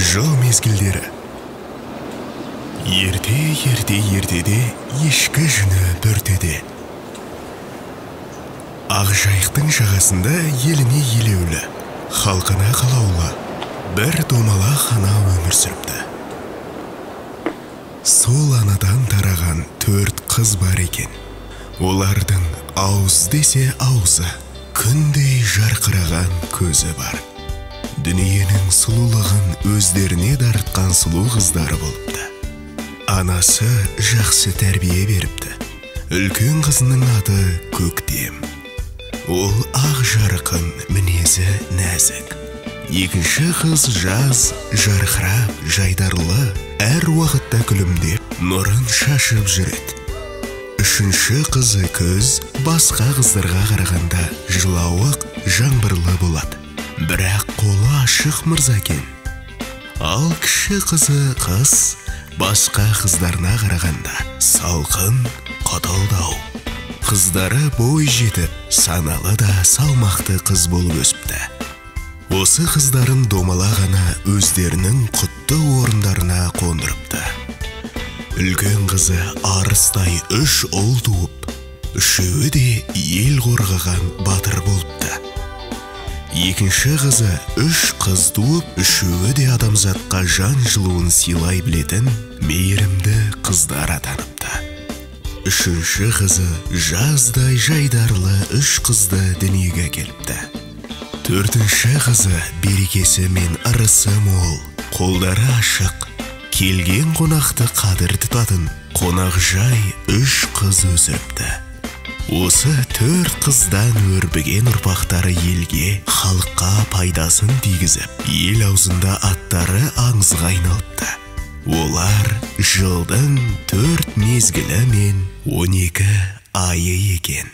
Жыл мезгілдері. Ерте-ерте-ертеде ешкі жүні бөртеде. Ақжайықтың жағасында еліне елеулі, халқына қалаулы бір домалақ ана өмір сүріпті. Сол анадан тараған 4 қыз бар екен. Олардың ауыз десе аузы, күндей жарқыраған көзі бар. Дүниенің сұлулығын өздеріне дарытқан сұлу қыздары болыпты. Анасы жақсы тәрбие беріпті. Үлкен қызының аты Көктем. Ол ақ жарқын, мінезі нәзік. Екінші қыз Жаз, жарқырап, жайдарлы, әр уақытта күлімдеп, нұрын шашып жүреді. Үшінші қызы Күз, басқа қыздарға қарағанда жылауық, жаңбырлы болады. Бірақ қолы ашық мырза екен. Ал кіші қызы Қыс, басқа қыздарына қарағанда салқын, қаталдау. Қыздары бой жетіп, саналы да салмақты қыз болып өсіпті. Осы қыздарын домалақ ана өздерінің құтты орындарына қондырыпты. Үлкен қызы арыстай 3 ұл туып, үшеуі де ел қорғаған батыр болыпты. Екінші қызы 3 қыз туып, үшеуі де адамзатқа жан жылуын сыйлай білетін мейірімді қыздар атаныпты. Үшінші қызы жаздай жайдарлы 3 қызды дүниеге әкеліпті. Төртінші қызы берекесі мен ырысы мол, қолдары ашық, келген қонақты қадір тұтатын қонақжай 3 қыз өсіріпті. Осы 4 қыздан өрбіген ұрпақтары елге, халыққа пайдасын тигізіп, ел аузында аттары аңызға айналыпты. Олар жылдың 4 мезгілі мен 12 айы екен.